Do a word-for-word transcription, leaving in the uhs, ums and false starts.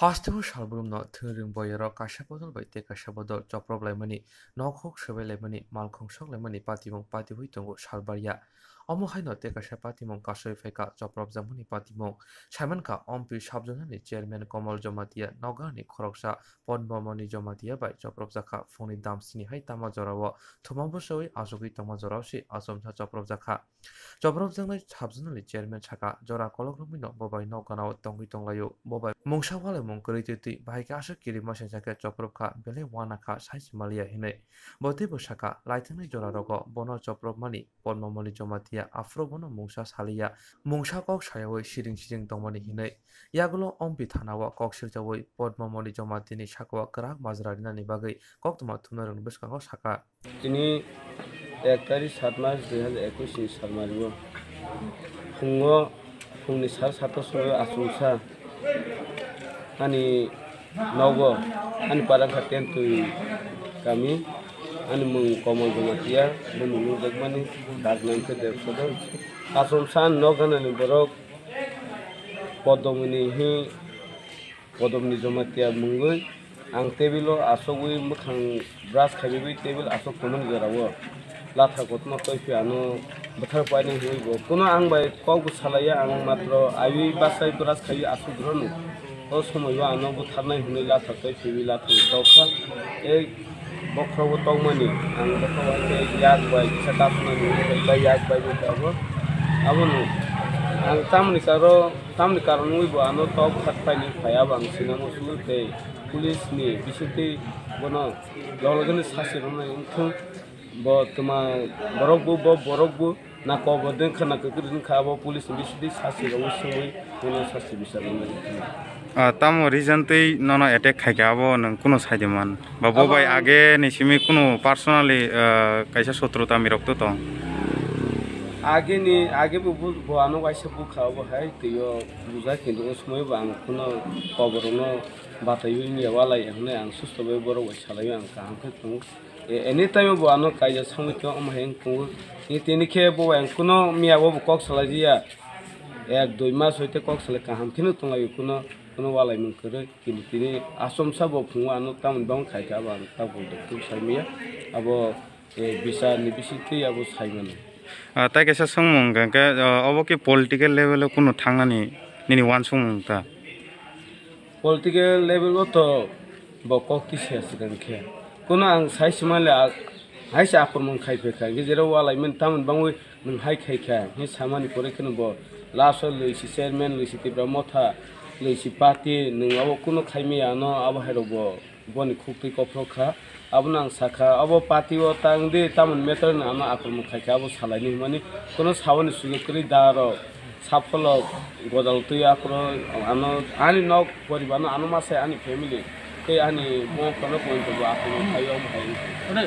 Hasteo salbrumno thwngring boyaro kaisa bodol bai tei kaisa bodol choprop laimani, nokhok swbai laimani, malkhung sok laimani patimung patiwi tongo salbariya. Omo haino tei kaisa patimung kasui phaikha chopropjakmani patimung. Saimankha, ompi subzonani chairman Komol Jamatia nokgani khoroksa Podmomoni Jamatia bai chopropjakha phungni damsini hai tama jorao thuma bwswi achugwi tongma jorao se achomsa chopropjakha. Chopropjaknai subzonani chairman saka, jora kolok romwino bobai nokganao tongwi tonglaio, bobai mungsa walaimung kwrwi twi twi bahai khe aswk kirima sengsa khe chopropkha, belai wanakha, sai se maliya hinwi. Bo teibo saka, laithangnai jorarogo bono chopropmani Podmomoni Jamatia aphuru bono mungsa saliya, mungsa kok sayawi siring siring tongmani hinwi. Yagulo ompi thanao kok sirjawi Podmomoni Jamatiani sakao kwrak majra rinani bagwi koktwma thumnairokni bwskango saka. Tini ek tarik sat mas dui hazar ekwis ni salmario phungo, phungni sal sato somoio achomsa ani nogo, ani para wngkha Tentwi kami, ani mung Komol Jamatia, bumung nukjakmani dak nine khe dershodon. Achomsa ani nok ganani borok Podomoni hi Podomoni Jamatia mungwi ang table o achugwi mwkhang brush khaiwi table achuk tongmani jorao latha kotorma toiphi ano bwthar painai hinwi bo kuno ang bai kok bo salaiya, ang matro aiwi bachai brush khaiwi achuk rwno. O somoio ano butharnai hinwi latha toiphiwi latha tokha. Ei bokhorogo tongmani ang bokhorogo hai khe yak bai kisa daphunani hinwi yak bai bo abo. Abono ang tamni karo Tamni karon wngwi bo ano tok khat paini phai, abo ang sinamo sugwi tei police ni bisingtwi bono logni sasi rwmani wngthung. Bo twma borok bo, bo borok bo na kobor den kha na kwkri den kha, abo police ni bisingtwi sasi rwwi sungwi bono sasi bichar rwmani wngthung. Ah, tamo reason twi nono attack khaikha abo nwng kunu saidiman? Ba bo abo bai ang age ni simi kunu personally, ah, kaisa sotro tami rok to tong? Age ni, age bo, bo, bo ano waisa bukha obo hai twi o bujai khe o somoi bo ang kuno koborokno bataiwi wngya walai hwnwi ang susto bai borok bai salaiwi ang kaham khe tongo. E, anytime bo ano kaijak sangwi tongo omo hai wng tongo. Tini khe bo bai ang kuno miya bo bo kok salai ya. Ek dui mas hoite kok salai kaham kheno tonglaio kuno, kuno walaimung kwrwi. Tini, tini achomsa bo phungo ano tamoni bangma khaikha abo ang tabuk tei saimanya. Abo, eh, bichar ni bisingtwi abo saimano. Ah, tai kaisa swngmung hwnkha khe, ah, obo khe political level o kunu thangnani nini uansukmung ta? Political level o to bo kok tisa swkang khe. Kuno ang sai se manle, a-, hai se aphurmung khai phaikha. Hwnkhe jera walaimani tamoni bangwi nwng hai khaikha. Hwnkhe samani pore kheno bo last o lwisi chairman, lwisi Tipra Motha, lwisi party, nwng abo kuno khaimaya ano abo hairok bo. Boni khuktwi kophro kha. Abono ang sakha, abo party o tang di, tamoni matter no ano akromon khaikha, abo salaini hwnmani kuno saboni sujok kwrwi da rok. Sapholo godal twi aphro ano, ani nok poribar no ano ma sai ani family tei ani bongkha no point bo akromon khaio, omo hai wngkha.